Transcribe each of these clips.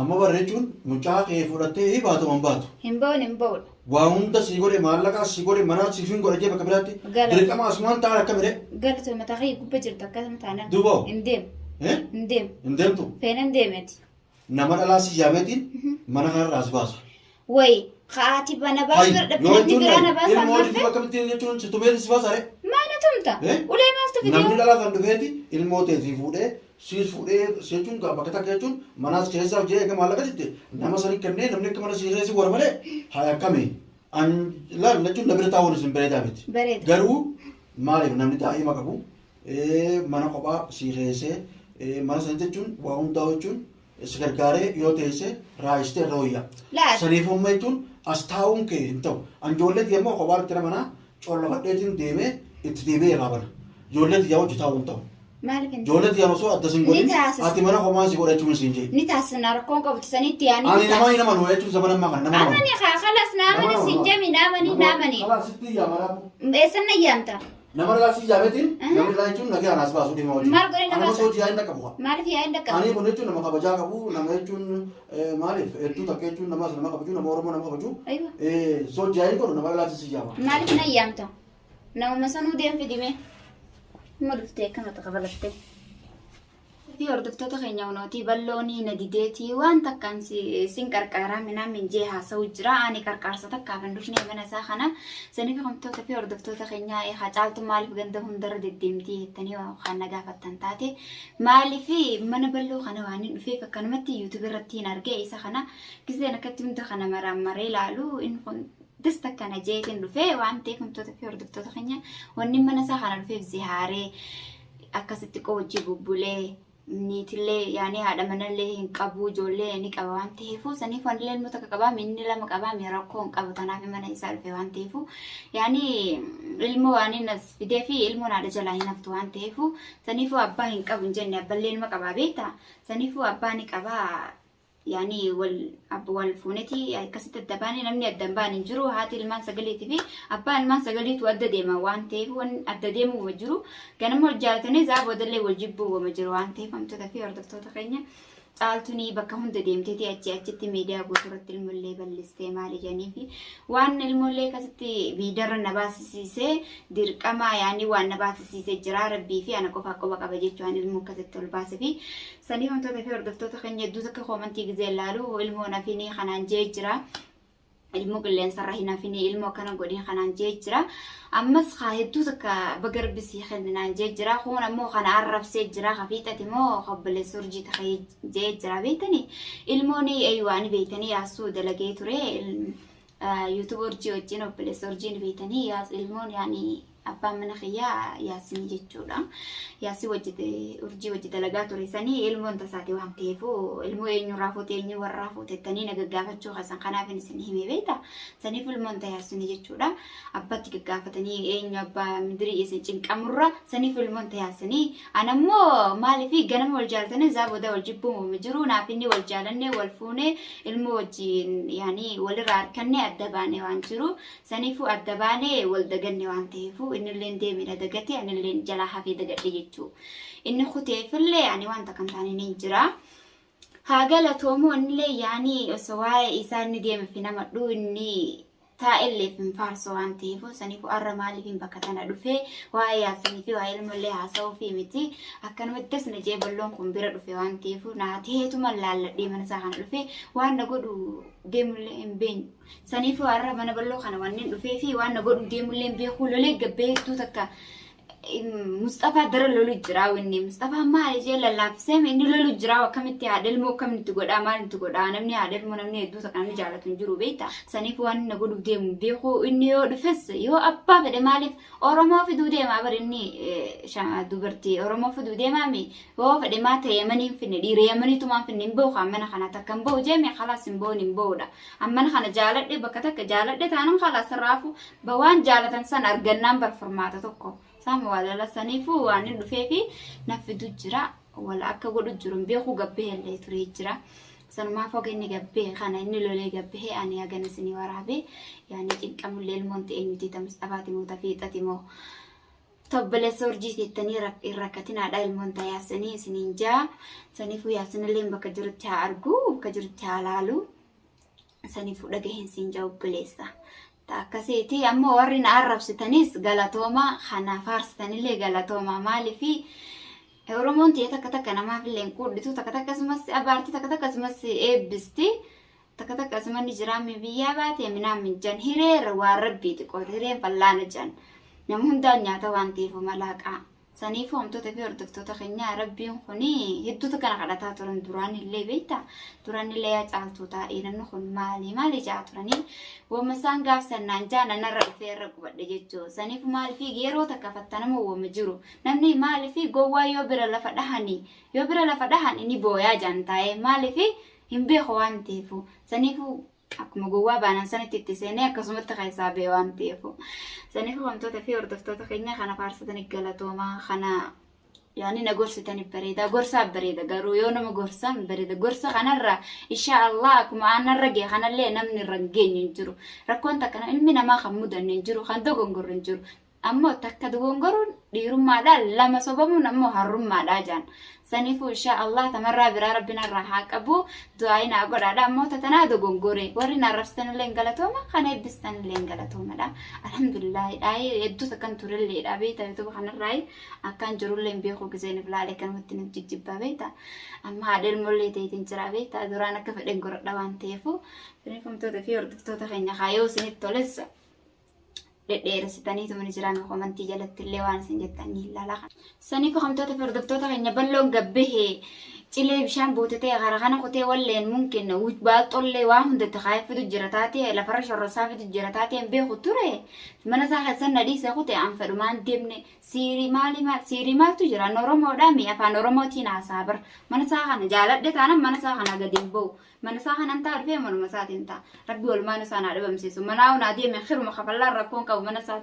Amma barra jechuun mucaa kee fudhattee hi baatu moo hin baatu? Hin ba'uun hin ba'uudha. Waa hunda sii godhe maallaqaa sii godhe manaa siif hin godhe jee bakka biraatti Gala. dirqama asumaan ta'an akkami ree? Galatoon mataa kee gubba jirtu akkasuma taanaan. Duuba hoo? Hin deemu. Eh? Hin deemu. Hin deemtu? Feenan deemeti. Nama dhalaa si yaameetiin mana kanarraa si baasa. Wayi haati bana Hayi, baasu bira dhabde yoo namni jechuun biraa na baasa ilmoo ammaa hojii akkamittiin jechuun si tumeeti si baasa ree? Maa na tumta? Eh? Ulee maaltu fidee? Namni dhalaa kan dhufeeti ilmoo teetii fuudhee siis fuudhee si jechuun gaa bakka takka jechuun manaas keessaa hojii eega maallaqa jette nama sanii kennee namni akka mana sii keessa godha malee haa akkami an laal jechuun na bira taa'uun isin bareedaa miti. Bareeda. Garuu maaliif namni daa'ima qabu mana kophaa sii keessee mana sanii jechuun waa hundaa jechuun si gargaaree yoo teesse raayistee irra wayya. Laal. Saniif amma jechuun as taa'uun kee hin ta'u. An ijoollee tiyya immoo kophaa itti manaa collofadheetiin deemee itti deebi'ee irraa bana. Ijoollee tiyya hojii taa'uun ta'u. Maaliif hin Ijoollee tiyya osoo adda sin Ni godhin taasisa. ati mana kophaa si godha jechuun siin jee. Ni taasisna rakkoon qabdu sanitti yaani. Ani nama hin amanu jechuun zamana ammaa kana nama amanu. Amani kaa kalas na amani sin jemi na amani na amani. Kalaas sitti yaa Eessan na yaamta? Nama dhalaa si jaabetiin namni dhalaa jechuun nagee anaas baasuu dhimma hojii. Maal godhe na Anuma baasa? soojii yaa'in dhaqqabu kaa. Maaliif yaa'in dhaqqabu? Ani kun jechuun nama kabajaa qabu nama jechuun maaliif hedduu takka jechuun namaas nama kabaju nama Oromoo nama kabaju. Aywa. Soojii yaa'in godhu nama dhalaatti si jaama. Maaliif na yaamta? Namuma sanuu deem fidime. Amma dhuftee akkamatti kafalattee. Fi hordoftoota keenya hunootii balloonii na dideetii waan takkaan sin qarqaaraa minaan minjee haasa'u jira ani qarqaarsa takkaaf hin dhufne mana isaa kana saniif hordoftoota fi hordoftoota keenyaa haa caaltu maaliif ganda hundarra deddeemtii jettanii kan na gaafattan taate maaliif mana balloo kana waan hin dhufeef akkanumatti yuutuubii irratti hin arge isa kana giseen akkatti hunda kana maraan maree ilaalu inni kun das takka na jeetiin dhufee waan ta'eef hordoftoota fi hordoftoota keenya wanni mana isaa kana dhufeef zihaaree akkasitti xiqqoo wajjii bubbulee niitillee yaanii haadha manallee hin qabu ijoollee ni qaba waan ta'eefu saniif wanillee ilmoo takka qabaa inni lama qabaa mi rakkoo hin qabu tanaaf mana isaa dhufe waan ta'eefu yaanii ilmoo waan inni as fidee fi ilmoon haadha jalaa hin haftu waan ta'eefu saniifuu abbaa hin qabu hin jenne abballee ilma qabaa beektaa saniifuu abbaa ni qabaa yaani wal abba wal fuuneti akkasitti adda baane namni adda hin baane hin jiru haati ilmaan sagaliitii fi abbaan ilmaan sagaliitu adda deema waan ta'eef wan adda deemuu wama jiru ganama wal jaalatanii isaa boodallee wal jibbuu wama jiru waan ta'eef amtoota fi hordoftoota keenya caaltunii bakka hunda deemteeti achi achitti miidiyaa guutuu irratti ilmollee ballistee maali jedhanii fi waan ilmollee akkasitti miidiyaarra na baasisiisee dirqama yaani waan na baasisiisee jira rabbii fi ana qofaa qoba qaba jechuun ilmoo akkasitti ol baase fi Sanii wantoota fi hordoftoota keenya hedduu takka koomantii gizee laalu ilmoon hafinii kanaan jee jira. Ilmoo qilleensarra hin hafinii ilmoo akkana godhii kanaan jee jira. Ammas kaa hedduu takka baga rabbi sii kenne naan jee jira. Kuun ammoo kana arrabsee jira. Ka fiixate moo obboleessa urjii takka jee jira beektanii. Ilmoon eeywaani beektanii yaasuu dalagee ture. YouTube urjii wajjin obboleessa urjii beektanii ilmoon yaani Abbaan mana kiyyaa Yaasinii jechuudha. Yaasin wajji urjii wajji dalagaa ture sanii ilmoon tasaati waan ta'eef ilmoo eenyurraa fuute eenyu warraa fuute jettanii na gaggaafachuu keessan kanaaf isin hime beekta. Saniif ilmoon ta Yaasinii jechuudha. Abbatti gaggaafatanii eenyu abbaa midirii isin cinqamurra saniif ilmoon ta Yaasinii. Anammoo maaliif ganama wal jaalatanii isaa booda wal jibbuun jiru naaf inni wal jaalanne wal fuune ilmoo wajjin yaanii walirraa harkanne adda baane waan jiru. Saniifuu adda baane wal daganne waan ta'eefuu innilleen deeme na dagate anilleen jalaa hafee dagadhe jechuu. Inni kuteefillee ani waan takka hin taane niin jira. Haa galatoomu innillee yaanii osoo waa'ee isaa inni deemeef hin amadhu inni taa'elleef hin faarsu waan ta'eefuu saniifuu arra maaliif hin bakka tana dhufee waa'ee yaasanii fi waa'ee ilmollee haasa'uu fi miti akkanumatti tas na jee balloon kun bira dhufe waan ta'eefuu naa ta'eetuma laalladhee mana isaa kana dhufe waan na godhu deemullee hin beenyu. Saniifuu har'a mana balloo kana wannin dhufee fi waan na godhuu deemullee hin beekuu lolee gabbee hedduu takka Musxafaa dara lolu jira wanni Musxafaa maali jee lallaaffisee inni lolu jira akkamitti haadha ilmoo akkamitti godhaa maalitti godhaa namni haadha ilmoo namni hedduu takka namni jaalatu hin jiru beekta saniif waan na godhuu deemu beekuu inni yoo dhufes yoo abbaa fedhe maaliif Oromoo fiduu deemaa bar inni dubartii Oromoo fiduu deemaami yoo fedhe maa ta'e yamanii hin finne dhiira yamanii tumaan finne hin bahu kan mana kana takka hin bahu jeeme kalaas hin bahuun hin bahudha. An mana kana jaaladhe bakka takka jaaladhe taanan kalaas raafu ba waan jaalatan san argannaan bar furmaata tokko saama waalala saniifu waan hin dhufeefi na fidu jira wala akka godhu jiru hin beeku gabbee illee turee jira. Sanumaaf hoga inni gabbee kana inni lolee gabbee ani hagana isinii waraabee yaani cinqamullee ilmoon ta'e miti ta musxafaati moo ta fiixati moo. Tobboleessa urjii teettanii hin rakkatinaadha ilmoon taa yaasanii isiniin jaa. Saniifuu yaasinillee bakka jirutti haa argu, bakka jirutti haa laalu. Saniifuu dhagaheen siin jaa obboleessa. Ta akkasiiti ammoo warri na arrabsitanis galatooma, kana faarsitanillee galatooma. Maaliifi Oromoon tiyya takka takka namaaf illee hin quudhitu, takka takka asumas abaarti, takka takka asumas eebbisti. Takka takka asuma ni jiraa mi biyyaa baatee minaan min jan hireerra waan rabbiiti qoota hireen fallaana jan nama hundaan nyaata waan ta'eef malaaqaa saniif homtoota fi hordoftoota keenyaa rabbiin kuni hedduutu kana kadhataa turan duraan illee beekta duraan illee yaa caaltuu taa'ee namni kun maali maali jaa turanii wama isaan gaafsan naan jaa nanarra dhufee irra qubadhe jechuu saniif maaliif yeroo takka fattanama wama jiru namni maaliif gowwaa yoo bira lafa dhahanii yoo bira lafa dhahan inni booyaa jaan taa'ee maaliif hin beeku waan ta'eefu. Saniifuu akkuma gowwaa baanan sanitti itti seenee akkasumatti keessaa ba'e waan ta'eefu. Saniifuu wantoota fi hordoftoota keenya kana faarsatanii galatoomaa kana yaani na gorsitanii bareeda gorsaa bareeda garuu yoo nama gorsan bareeda gorsa kanarra insha Allah akkuma aanarra ga'e kanallee namni irra hin geenye hin jiru. Rakkoon takka ilmi namaa kan mudanne hin jiru kan dogongorre hin jiru. Ammoo takka dogongoruun dhiirummaadha, lama sobamuun ammoo harrummaadha jaan. Saniifuu inshaa Allah tamarraa biraa rabbi narraa haa qabu du'aayi naa godhaadha. Ammoo tatanaa dogongore warri na arrabsitanillee hin galatooma kan eebbistanillee hin galatoomadha. Alhamdulillah dhaayee hedduu takkan turelleedha beekta YouTube kanarraa akkaan jirullee hin beeku giseen if laale kanumatti nuuf jijjibbaa beekta. Amma haadha ilmoollee ta'eetiin jira beekta duraan akka fedhen godhadha waan ta'eefu. Sirreeffamtoota fi hordoftoota keenya kaayoo isinitti toles dhedheeressitaniitu ni jira komantii jalatti illee waan isin jettan ni ilaala. Saniif hordoftoota fi hordoftoota keenya balloon gabbahee cilee bishaan buutatee kara kana kutee walleen mumkin baalxollee waa hundatti kaayee fidu jira taatee lafarra shorrosaa fidu jira taatee hin beeku ture mana isaa keessan na dhiise kute an fedhumaan deemne siirii maali maal siirii maaltu jira an Oromoodhaa mi afaan Oromootiin haasaa bar mana isaa kana jaaladhe taanaan mana isaa kana gadi hin ba'u Mana isaa kanan ta'a dhufee manuma isaatiin ta'a. Rabbi walumaan isaan haa dhabamsiisu. Manaa naa deeme kiruma kafallaan rakkoon qabu mana isaa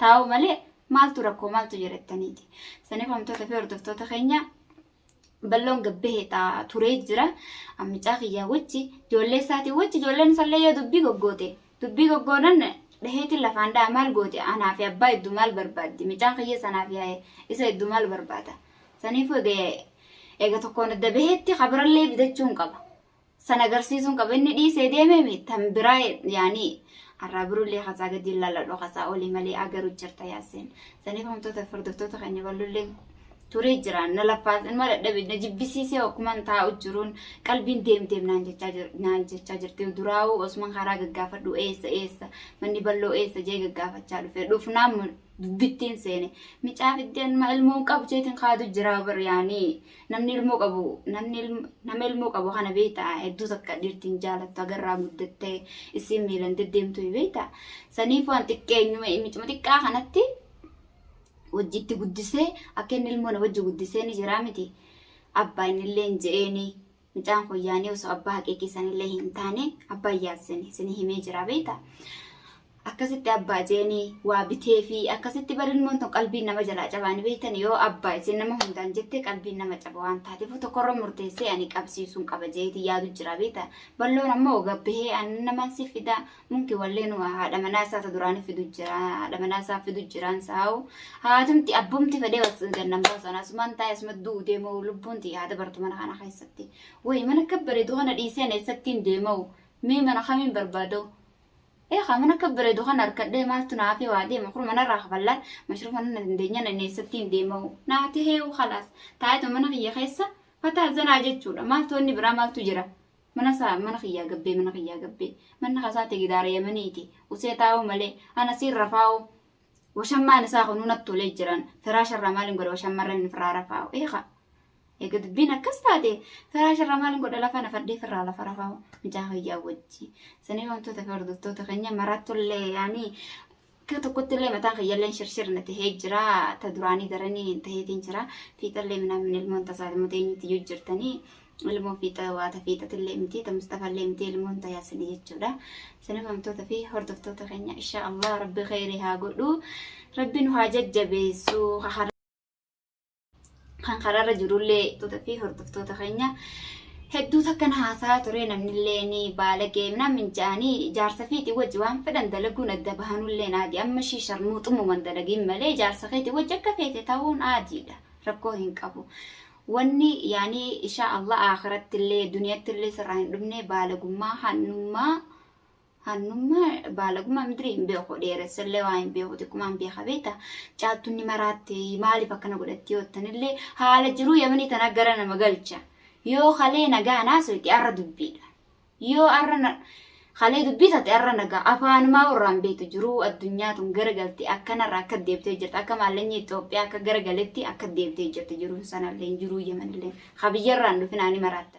taa'u malee maaltu rakkoo maaltu jedhattaniiti. Saniif hamtoota fi hordoftoota keenya balloon gabbahee ta'a turee jira. Ammicaa kiyyaa wajji ijoollee isaatii wajji ijoolleen isallee yoo dubbii goggoote dubbii goggoonan dhaheetiin lafaan dha'a maal goote anaa fi abbaa hedduu maal barbaaddi micaan kiyya sanaa fi isa hedduu maal barbaada. Saniifuu eega tokkoon adda bahetti kabirallee fidachuun qaba. San agarsiisuun qaba. Inni dhiisee deemee tan biraa yaanii arraa birullee kasaa gadi laaladhu kasaa olii malee agaru jirta yaaseen. Saniif hamtoota hordoftoota keenya ballullee turee jira. Na laffaas ilma dadhabe na jibbisiisee akkuman taa'u jiruun qalbiin deem deem naan jechaa naan jechaa jirti. Duraa'uu osuman karaa gaggaafadhu eessa eessa manni balloo eessa jee gaggaafachaa dhufe dhufnaan dubbittiin seene micaa fiddeen ma ilmoon qabu jeetiin kaadu jira bar yaani namni ilmoo qabu namni nama ilmoo qabu kana beekta hedduu takka dhiirtiin jaalattu agarraa guddattee isiin miilan deddeemtu beekta saniif waan xiqqeenyuma micuma xiqqaa kanatti wajjitti guddisee akka inni ilmoo na wajji guddisee ni jiraa miti abbaa innillee hin je'eeni micaan kun yaani osoo abbaa haqiiqii sanillee hin taane abbaa yaasin isin himee jira beekta Akkasitti abbaa jeeni waa bitee fi akkasitti bar ilmoon tun qalbiin nama jalaa cabaa ni beektan yoo abbaa isin nama hundaan jette qalbiin nama caba waan taateef tokkorra murteessee ani qabsiisuun qaba jeeti yaadu jira beekta balloon ammoo gabbahee ani naman si fida munki walleen haadha manaa isaa ta duraanii fidu jira haadha manaa isaa fidu jiraan saa'u haatumti abbumti fedhee was gannan baasan asumaan taa'e asuma du'u deema'u lubbuun tiyya haada bartu mana kana keessatti wayi mana akka bareedu kana dhiiseen eessattiin deema'u mee mana kamiin barbaada'u Eekaa mana akka bareedu kana harkadhee maaltu naa hafee waa deema kun manarraa kafallaan mashruufa nana dandeenyaan inni eessatti hin deema'u naa taheewu kalaas taa'eetu mana kiyya keessa fataa zanaa jechuudha maaltu wanni biraa maaltu jira mana isaa mana kiyyaa gabbee mana kiyyaa gabbee manni kasaate gidaara yamaniiti usee taa'uu malee ana siin rafaa'u washammaan isaa kunuu natti tolee jiran firaasharraa maaliin godha washammarra inni firaa rafaa'u eekaa Eega dubbiin akkas taate firaasha irraa maal godha lafa nafadhee firraa lafa rafaa mucaa fayyaa wajji. Sanii wantoota fi hordoftoota keenya marattullee yaanii akka tokkotti illee mataan kiyyallee shirshirna tahee jira ta duraanii daranii hin taheetiin jira fiixallee minaamin ilmoon tasaati mutee eenyutti iyyuu jirtanii ilmoo fiixa waa ta fiixatillee miti ta mustafallee miti ilmoon ta yaasini jechuudha. Sanii wantoota fi hordoftoota keenya insha Allah rabbi kheyrii haa godhu rabbi nu haa jajjabeessu. Kan karaarra jirullee toota fi hordoftoota keenya Hedduu takkan haasaa ture namnillee ni baalagee namni ja'anii jaarsa fiiti wajji waan fedhan dalaguun adda bahanullee aadii. Amma shii sharmuuxumuman dalagin malee jaarsa keeti wajji akka feete ta'uun aadiidha. Rakkoo hin qabu. Wanni yaani insha Allah akhirattillee duniyattillee sirraa hin dhumne baalagummaa hannummaa hannummaa baalagummaa midiri hin beeku dheeressallee waa hin beeku xiqqumaan beeka beekta caaltunni maraatte maaliif akkana godhatti yoottanillee haala jiruu yamanii tana gara nama galcha yoo kalee nagaa naasoyti arra dubbiidha yoo arra kalee dubbii taate arra nagaa afaanumaa warraan beektu jiruu addunyaa tun gara galte akkanarra akka deebitee jirti akka maallaqni Itoophiyaa akka gara galetti akka deebitee jirti jiruun sanallee jiruu yamanillee kabiyyarraan dhufinaani maraatta.